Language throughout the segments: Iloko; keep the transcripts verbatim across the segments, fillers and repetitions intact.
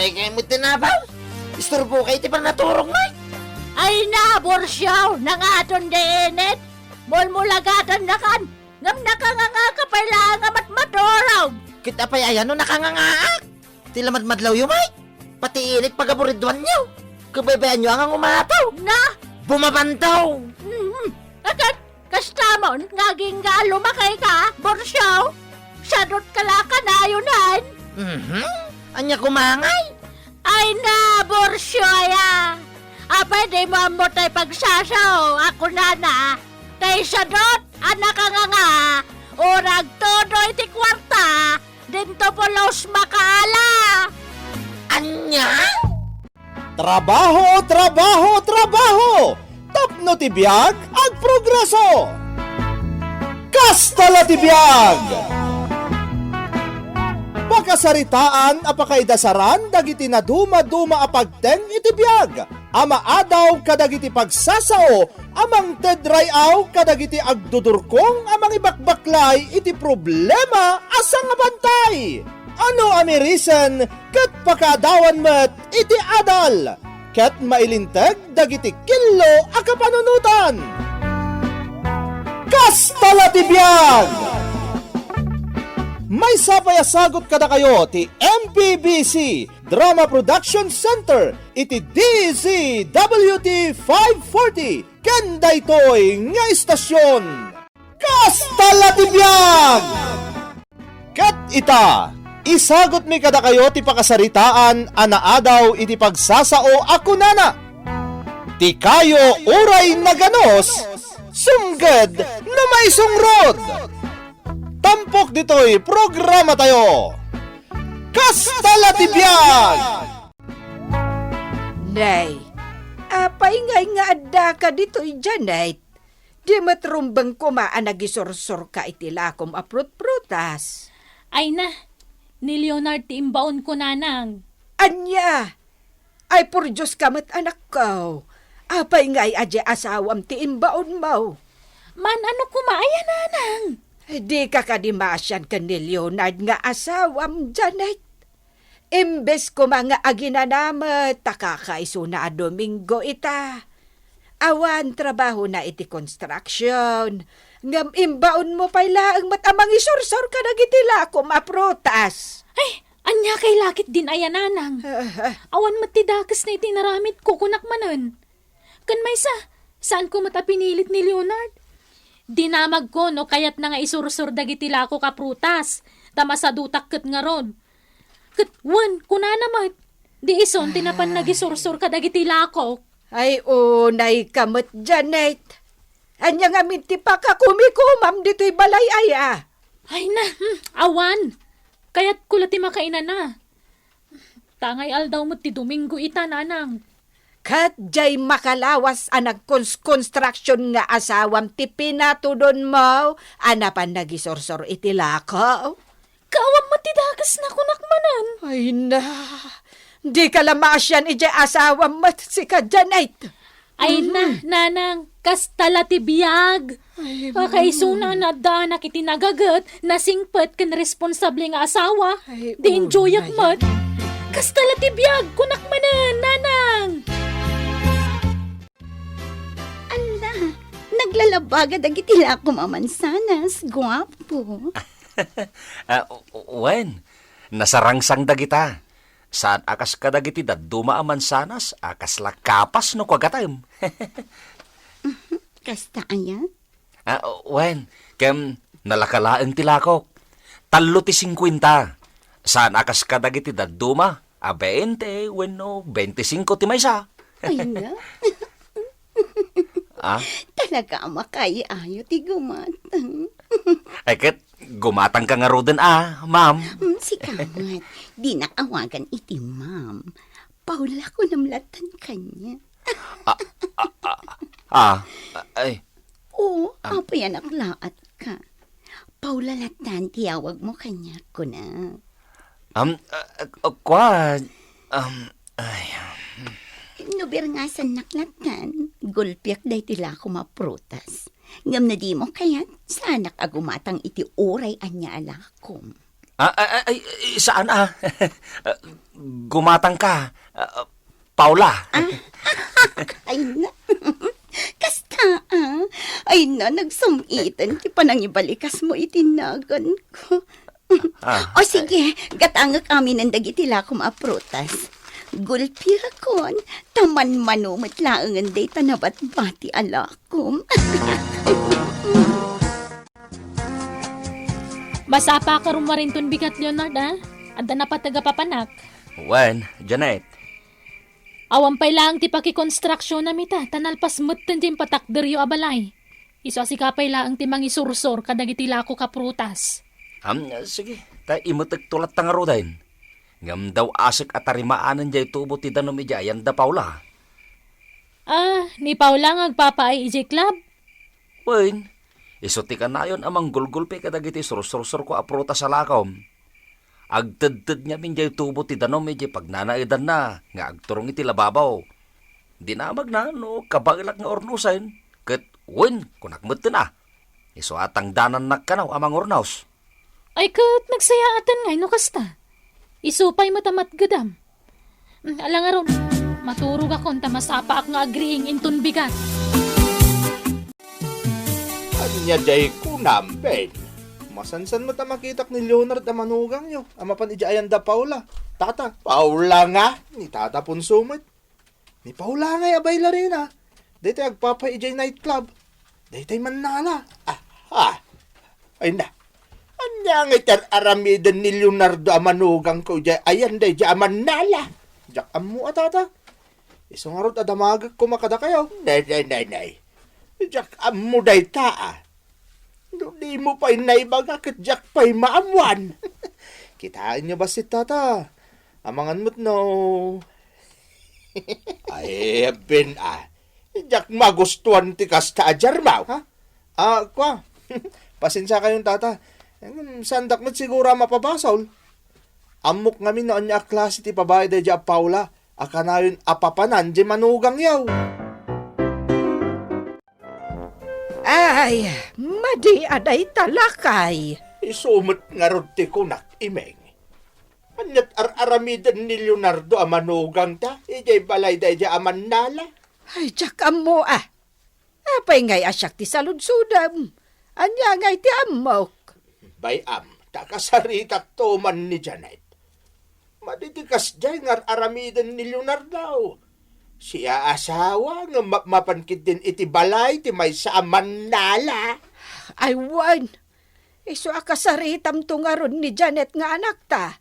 Ay, kaymo ti nabaw. Isturbo kay ti panaturog, Mike. Ay na, Borsiaw, nangaton di init. Mulmulagatannakan, ngem nakanganga ka pay laeng a matmaturog. Ket apay aya no nakangangaak? Ti lamadmadlawyo, Mike. Pati init pagaburidwanyo. Kabaybayanyo a nga umataw. Na? Bumabantaw. Mhm. Akat, kastamon nga agingga a lumakay ka, Borsiaw? Sadot ka la kanayon. Mhm. Ania kumangay? Ay na, Borsiaw aya. Apay dimo ammo tay pagsasao a kunana, tay sadot a nakanganga, urag todo iti kuarta, dinto pulos makaala. Ania? Trabaho, trabaho, trabaho! Tapno ti biag, agprogreso! Kasta la ti biag! Pakasaritaan a pakaidasaran dagiti nadumaduma a pagteng iti biag a maadaw kadagiti pagsasao a mangted ray-aw kadagiti agdudurkong a mangibakbaklay iti problema a sangabantay. Ano a mirisen ket pakaadawan met iti adal ket mailinteg dagiti killo a kapanunotan. Kasta la ti biag! Maysa pay a sagut kadakayo ti M P B C Drama Production Center iti D Z W T five forty ken daytoy nga istasyon. Kasta la ti biag! Ket ita, isagutmi kadakayo ti pakasaritaan a naadaw iti pagsasao a kunana, "Ti kayo uray naganos, sumged no maisungrod." Tampok ditoy programatayo. Kasta la ti biag! Nay, apay ngay nga addaka ditoy, Janet? Di met rumbeng koma a nagisursurka iti lakom a prutprutas. Ay na, ni Leonard ti imbaonko, nanang. Ania? Ay, por Dioska met, anakko. Apay ngay a diay asawam ti imbaonmo? Maan-ano koma aya, nanang? Dika kadi maasian ken ni Leonard nga asawam, Janet? Imbes koma nga aginana met ta kakaisuna a Domingo ita. Awan trabahona iti construction, ngem imbaonmo pay laeng met a mangisursor kadagiti lakom a prutas. Ay, ania kay lakit din aya, nanang? Ah, ah. Awan met ti dakesna iti inaramidko, kunak manen. Ken maysa, saanko met a pinilit ni Leonard. Dinamagko no kayatna nga isursor dagiti lakok a prutas, ta masadutak ket ngarud. Ket wen, kunana met, di isun ti napan nagisursor kadagiti lakok. Ay, unayka met, Janet. Ania ngamin ti pakakumikomam ditoy balay aya? Ay na, hmm, awan. Kayatko la ti makainana. Ta ngay aldaw met ti Domingo ita, nanang. Ket diay makalawas a nagkonstruction nga asawam ti pinatudonmo a napan nagisursor iti lako? Kaawam met ti dakesna, kunak manen. Ay na, dika la maasian idiay asawam met, sika, Janet. Ay na, mhm, nanang, kasta la ti biag. Ay, Pakaisuna, mm, naddaanak iti nagaget, nasingpet ken responsable nga asawa. Ay, di enjoyak met. Kasta la ti biag, kunak manen, nanang. Ala, naglalabbaga dagiti lakom a mansanas, guapo. Ah, wen, nasarangsang dagita. Saan a kas kadagiti dadduma a mansanas a kasla kapas no kuagatem. Kasta aya? Ah, wen, ken nalaka laeng ti lakok. Tallo ti singkuenta. Saan a kas kadagiti dadduma a bainte wenno baintisingko ti maysa. Ay na. Ah? Talaga a makay-ayo ti gumatang. Ay, ket gumatangka ngaruden a, ma'am. Hmm, sika met, dinak awagan iti ma'am. Paula kunam lattan kaniak. Ah, ah, ah, ah, ay. Oo, ah, apayanak laat ka. Paula lattan ti awagmo kaniak, kunak. Um, ah, ah, kua, um, ay. No birngasannak lattan, gulpiak daytoy lakom a prutas. Ngem no dimo kayat, saanak a gumatang iti uray ania a lakom. Ah, ay, ay, ay, saan, ah? Gumatang ka, ah, Paula. Ah, ay na. Kasta, ah. Ay na, nagsam-itan ti panangibalikas mo iti nagan ko. Ah, o sige, gatangek aminen dagiti lakom a prutas. Gulpiakon, ta manmano met laengen dayta nabatbati a lakom. Masapa ka rummuar inton bigat, Leonard, a? Adda napateg a papanak? Wen, Janet. Awan pay laeng ti pakikonstruksionam ita, ta nalpas metten diay impatakderyo a balay. Isu a sika pay laeng ti mangisursor kadagiti lakok a prutas. Am, sige, ta imetekto latta ngaruden. Ngem daw-asek a tarimaanen diay tubo ti danum idiay ayan da Paula. Ah, ni Paula nga agpapaay idiay club? Wen, isu ti kanayon a manggulgulpi kadagiti sursursurko a prutas a lakom. Agtedted ngamin diay tubo ti danum idiay pagnanaedanna nga agturong iti lababaw. Dinamagna no kabaelak nga urnosen, ket wen, kunak metten a, isu a tangdanannak kano a mangurnos. Ay, ket nagsayaaten ngay no kasta. Isu pay met a matgedam. Mm, ala ngarud, maturogakon ta masapaak nga agriing inton bigat. Ania diay kunam, Ben? Masansan met a makitak ni Leonard a manugangyo a mapan idiay ayan da Paula. Tata, Paula nga? Ni Tata Ponso met. Ni Paula ngay a bailarina. Daytoy agpapay idiay nightclub. Daytoy mannala. Aha. Ay na. Ania ngay ti ar-aramiden ni Leonardo a manugangko idiay ayan daydiay a mannala? Diak ammo a, Tata. Isu ngarud a damagek koma kadakayo. Nay, nay, nay, nay. Diak ammo dayta, a. No dimo pay naibaga ket diak pay maammoan. Kitaenyo bassit, Tata. Amangan met no. Ay, Ben, a. Diak magustuan ti kasta a diarmaw. Ha? Ah, kua. Pasensiakayon, Tata. Em, saandak met siguro a mapabasol. Ammok ngamin no ania a klase ti babai daydiay a Paula a kanayon a papanan diay manugangyo. Ay, madi a dayta, lakay. Isu met ngarud ti kunak, Imeng. Ania't ar-aramiden ni Leonardo a manugangta idiay balay daydiay a mannala? Ay, diak ammo, a. Apay ngay a siak ti saludsodem? Ania ngay ti ammok? Bay-am, ta kasaritakto man ni Janet. Madi ti kasdiay nga ar-aramiden ni Leonardo. Siak a asawa nga mapmapan ketdin iti balay ti maysa a mannala. Ay, wen. Isu a kasaritamto ngarud ni Janet nga anakta.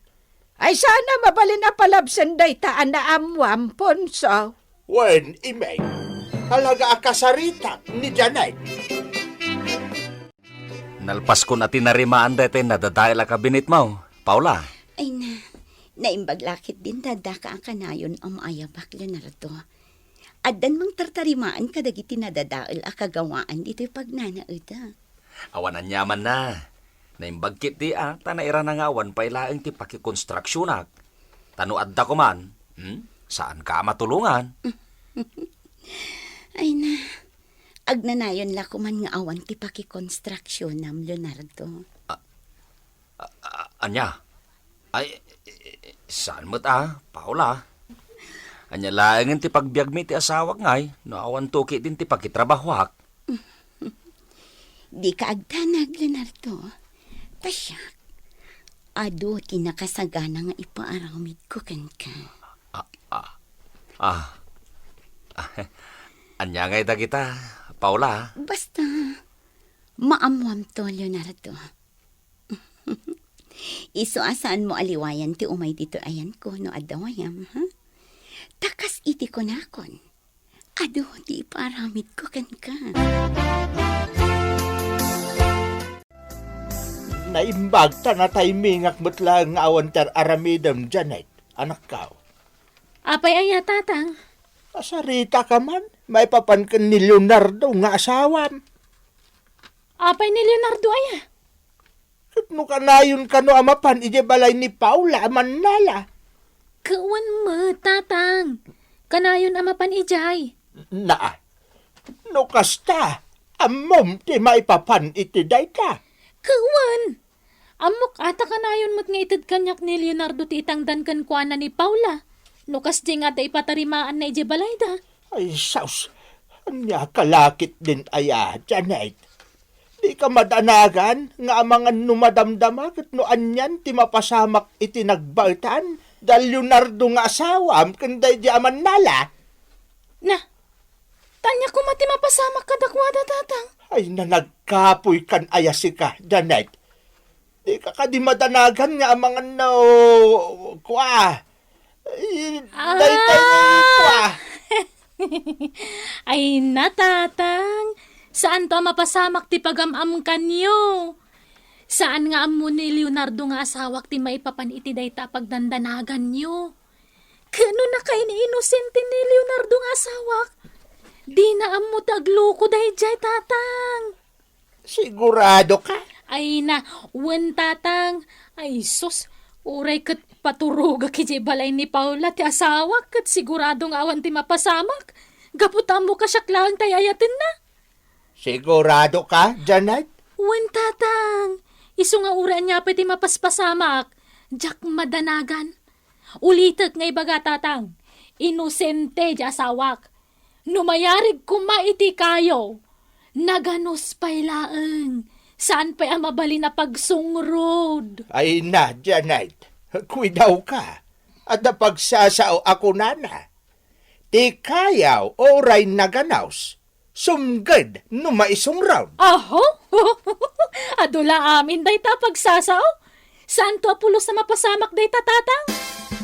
Ay, saan a mabalin a palabsen dayta a naammoam, Ponso? Wen, Imeng, talaga a kasaritak ni Janet. Nalpaskon a tinarimaan daytoy nadadael a kabinetmo, Paula. Ay na, naimbag la ketdin daddaka a kanayon a maayabak, Leonardo. Addan mangtartarimaan kadagiti nadadael a kagawaan ditoy pagnanaedek. Awan aniamanna. Naimbag ketdi a ta nairana nga awan pay laeng ti pakikonstruksionak. Ta no adda koman, hmm, saanka a matulongan. Ay na, agnanayon la koman nga awan ti pakikonstruksionam, Leonardo. A-, a-, ania? Ay, saan met a, Paula? Ania laengen ti pagbiagmi ti asawak ngay no awanto ketdin ti pakitrabahoak? Dika agdanag, Leonardo. Ta siak, adu ti nakasagana nga ipaaramidko kenka. Ah, ah, ah. Ania ngay dagita, Paula? Basta, maammoamto, Leonardo. Isu a saanmo a liwayan ti umay ditoy ayanko no adda wayam, ha? Ta kas iti kunakon, adu ti ipaaramidko kenka. Naimbag ta nataymingak met laeng nga awan ti ar-aramidem, Janet, anakko. Apay aya, Tatang? Kasarita ka man, maipapan ken ni Leonardo nga asawam. Apay ni Leonardo aya? Ket no kanayon kano a mapan idiay balay ni Paula a mannala? Ket wen met, Tatang. Kanayon a mapan idiay. Naa. No kasta, ammom ti maipapan iti dayta. Ket wen. Ammok a ta kanayon met nga ited kaniak ni Leonardo ti itangdan kenkuana ni Paula. No kasdi nga adda ipatarimaanna idiay balayda. Ay, sus! Ania kalakit din aya, Janet? Dika madanagan nga amangan no madamdama ket no anian ti mapasamak iti nagbaetan da Leonardo nga asawam ken daydi a mannala? Na, ta ania koma ti mapasamak kadakuada, Tatang? Ay, nanagkapoy kan aya sika, Janet. Dika kadi madanagan nga amangan no, kua, ay, Ah! daytay ni kua. Ay na, Tatang. Saanto a mapasamak ti pagam-amkanyo. Saan nga ammo ni Leonardo nga asawak ti maipapan iti dayta a pagdandanaganyo. Ket no nakain-inosente ni Leonardo nga asawak, dina ammo ti agluko daydiay, Tatang. Sigurado ka? Ay na, wen, Tatang. Ay, sus, uray ket paturogak idiay balay ni Paula ti asawak, ket sigurado nga awan ti mapasamak. Gapu ta ammo kasiak laeng tay ayatenna. Sigurado ka, Janet? Wen, Tatang. Isu nga uray ania pay ti mapaspasamak, diak madanagan. Ulitek nga ibaga, Tatang, inosente ti asawak. No mayarig koma iti kayo, naganus pay laeng, saan pay a mabalin a pagsungrod. Ay na, Janet, kuidawka. Adda pagsasao a kunana, "Ti kayaw uray naganus, sumged no maisungrod." Aho? Adu la amin dayta a pagsasao. Saanto a pulos a mapasamak dayta, Tatang?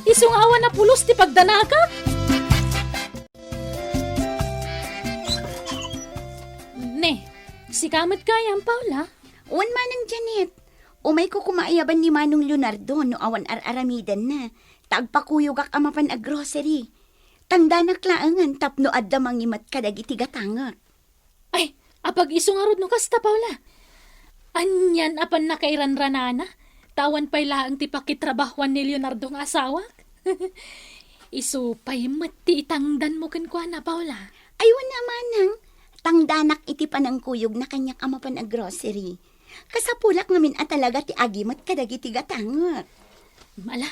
Isu nga awan a pulos ti pagdanaka. Ne, sika met gayam, Paula? Wen, Manang Janet. Umayko koma ayaban ni Manong Leonardo no awan ar-aramidenna, ta agpakuyogak a mapan a grocery. Tangdanak laengen tapno adda mangimet kadagiti gatangek. Ay, apag-isu ngarud no kasta, Paula. Anian a pannakairanranana, ta awan pay laeng ti pakitrabahuan ni Leonardo nga asawak. Isu pay met ti itangdanmo kenkuana, Paula. Ay, wen a, Manang, tangdanak iti panangkuyogna kaniak a mapan a grocery. Kasapulak ngamin a talaga ti agimet kadagiti gatangek. Ala,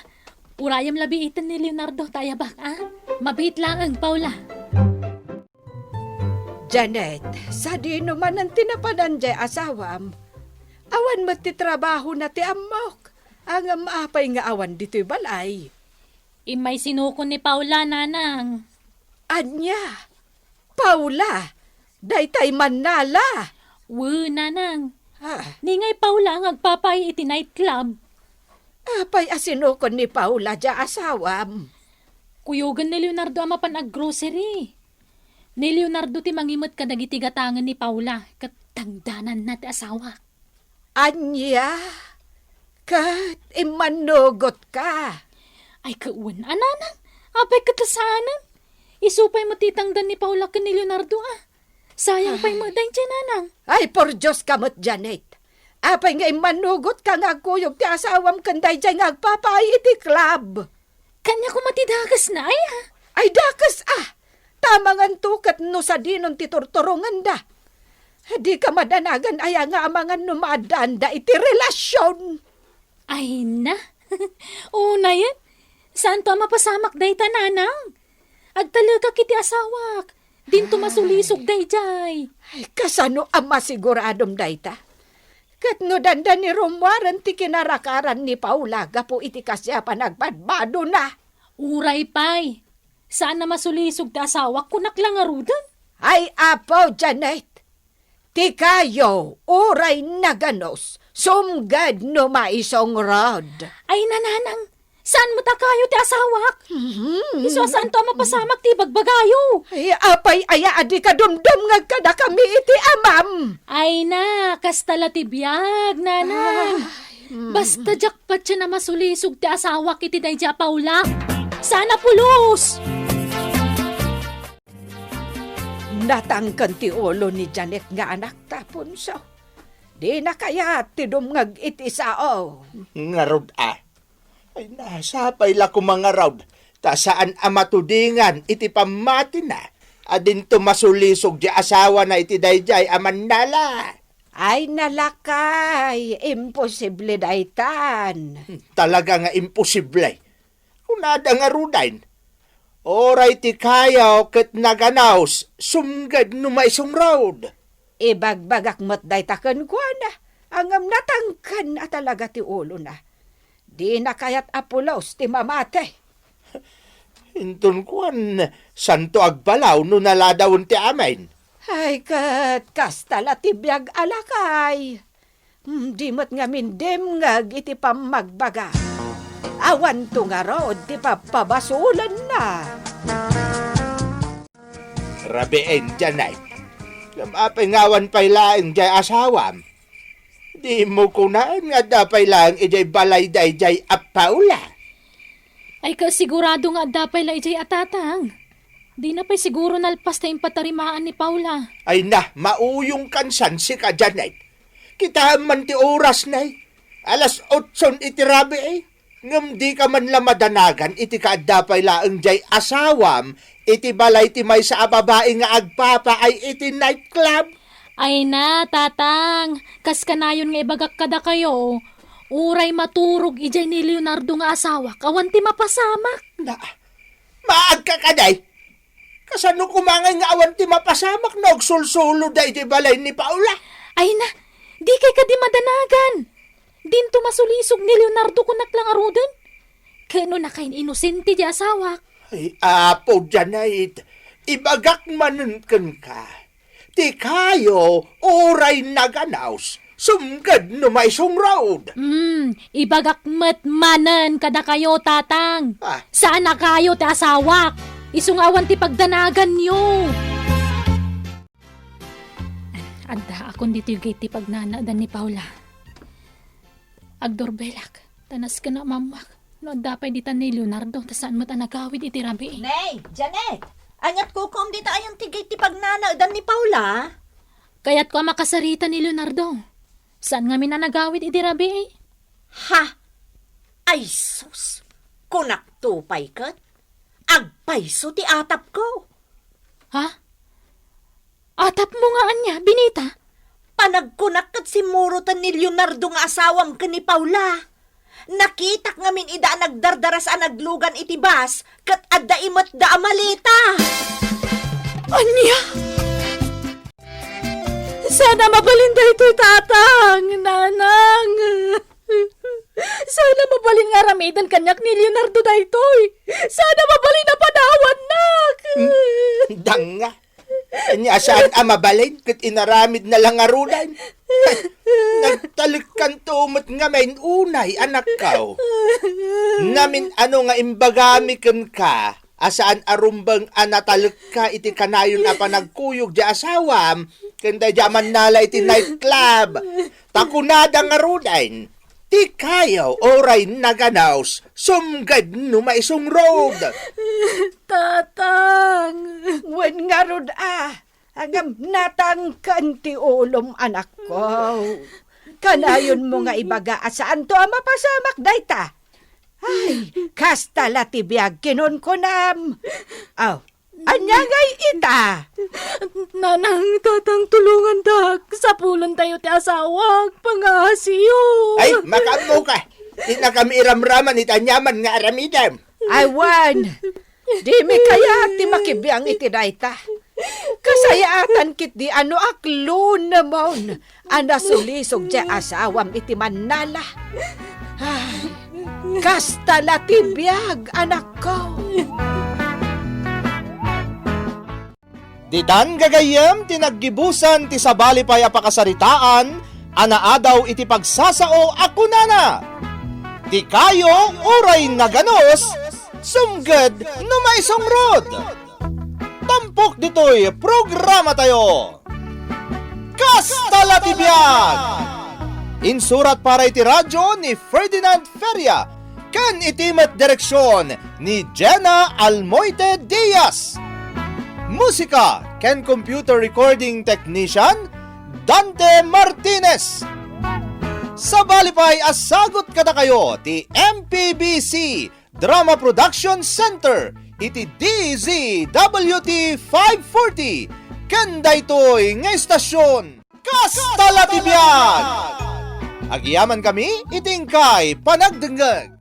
urayem la biiten ni Leonardo ta ayabak, a? Mabiit laeng, Paula. Janet, sadino manen ti napanan jay asawam? Awan met ti trabahona ti ammok. Ngem apay nga awan ditoy balay? Immay sinukon ni Paula, Nanang. Ania? Paula? Daytay mannala? Wen, Nanang. Ah. Ni ngay Paula nga agpapaay iti nightclub. Apay a sinukon ni Paula jay asawam? Kuyogen ni Leonardo a mapan a grocery. Ni Leonardo ti mangimet kadagiti gatangen ni Paula, ket tangdananna ti asawak. Ania? Ket immannugotka? Ay, ket wen a, Nanang. Apay ket saanen? Isu pay met ti itangdan ni Paula ken ni Leonardo, a. Sayang pay met daydiay, Nanang. Ay, por Dios ka met, Janet. Apay nga immannugotka nga agkuyog ti asawam ken daydiay nga agpapaay iti club? Kaniak koma ti dakesna, ay, a? Ay, dakes, a! Ta amanganto ket no sadinon ti turturongenda. Dika madanagan aya nga amangan no maaddaanda iti relasion? Ay na! Unayen, saanto a mapasamak dayta, Nanang? Agtalekak iti asawak. Dinto masulisog daydiay. Ay, kasano a masiguradom dayta? Ket no dandani rummuaren ti kinarakaran ni Paula gapu iti kasdi a panagbadbadona? Uray pay, saan a masulisog ti asawak, kunak la ngaruden. Ay, Apo Janet, ti kayo uray naganus, sumged no maisungrod. Ay, Nanang, saan met a kayo ti asawak? Mhm. Isu a saanto a mapasamak ti ibagbagayo. Ay, apay aya a dika dumdumngeg kadakami iti amam? Ay na, kasta la ti biag, Nanang. Ay, mm. Basta diak patien a masulisog ti asawak iti daydiay a Paula. Saan a pulos! Natangken ti ulo ni Janet nga anak ta, Ponso. Dina kayat ti dumngeg iti sao. Ngarud a. Ay, na, sapay la koma ngarud, ta saan a matudingan iti pammatina a dinto masulisog ti asawana iti daydiay a mannala. Ay, nalakay, imposible daytan. Talaga nga imposible. Kunada ngaruden, uray ti kayo ket naganaus, sumged no maisungrod. Ibagbagak met dayta kenkuana, ngem natangken a talaga ti ulona. Dina kayat a pulos ti mamati. Inton kuan, santo agbalaw no naladawen ti amin. Ay, ket kasta la ti biag a lakay. Hmm, di met ngamin dimngeg iti pammagbaga. Awanto ngarud ti pappabasolenna. Rabiin, Janet. Ngem apay nga awan pay laeng jay asawam? Dimo kunaen nga adda pay laeng idiay balay daydiay a Paula? Ay, kasigurado nga adda pay la idiay a tatang. Dina pay siguro nalpas ta impatarimaan ni Paula. Ay na, mauyong kansan sika, Janet. Kitaem man ti oras, nay. Alas otson iti rabii, eh. Ngem dika man la madanagan iti kaadda pay laeng jay asawam iti balay ti maysa a babai nga agpapaay iti nightclub? Ay na, tatang, kas kanayon nga ibagak kadakayo, uray maturog idiay ni Leonardo nga asawak, awan ti mapasamak. Na, maagka kadi? Kasano koma ngay nga awan ti mapasamak no agsulsulo daydi balay ni Paula? Ay na, dikay kadi madanagan. Dinto masulisog ni Leonardo kunak la ngaruden. Ket no nakain-inosente ti asawak. Ay, Apo, Janet, ibagak manen kenka. Ti kayo, uray naganaus, sumged no maisungrod. Hmm, ibagak met manen kadakayo, tatang. Ah. Saan a kayo ti asawak. Isu nga awan ti pagdanaganyo. Addaakon ditoy gayat ti pagnanaedan ni Paula. Agdurbelak, ta nasken a mammak no adda pay ditan ni Leonardo, ta saan met a nagawid iti rabii. Nay, Janet! Aniat kukuam dita ayan ti gayat ti pagnanaedan ni Paula? Kayatko a makasarita ni Leonardo. Saan ngamin a nagawid iti rabii? Ha? Ay sus! Kunakto pay ket, agpayso ti atapko. Ha? Atapmo nga ania, Benita? Panagkunak ket simmuroten ni Leonardo nga asawam ken ni Paula. Nakitak ngamin ida a nagdardaras a naglugan iti bus ket adda imetda a maleta. Ania? Saan a mabalin daytoy, tatang, nanang. Saan a mabalin nga aramiden kaniak ni Leonardo daytoy. Saan a mabalin a panawannak. Hmm, danga. Ania saan a mabalin ket inaramidna la ngaruden. Nagtalekkanto met ngamin unay, anakko. Namin-ano nga imbagami kenka a saan a rumbeng a natalekka iti kanayon a panagkuyog ti asawam ken daydi a mannala iti nightclub. Ta kunada ngaruden, ti kayo uray naganaus, sumged no maisungrod. Tatang! Wen ngarud a, agam natangken ti ulom, anakko. Kanayonmo nga ibaga a saanto a mapasamak dayta. Ay, kasta la ti biag kinunkunam. Aw, ania ngay ita? Nanang, tatang, tulongandak. Sapulentayo ti asawak. Pangaasiyo. Ay, makaammoka. Dina kami iramraman iti aniaman nga aramidem. Ay, wen. Dimi kayat ti makibiang iti dayta. Kasayaatan ketdi a no aklunemon a nasulisog ti asawam iti mannala. Ay, kasta la ti biag, anakko. Ditan gagayyem ti naggibusan ti sabali pay a pakasaritaan a naadaw iti pagsasao a kunana, "Ti kayo uray naganos, sumged no maisungrod." Tampok ditoy programatayo. Kasta la ti biag! Insurat para iti radyo ni Ferdinand Feria ken iti met direksion ni Jenna Almoite Diaz. Musika ken computer recording technician, Dante Martinez. Sabali pay a sagut kadakayo ti M P B C Drama Production Center iti D Z W T five forty ken daytoy nga istasyon. Kasta la ti biag! Agyamankami iti inkay panagdengngeg.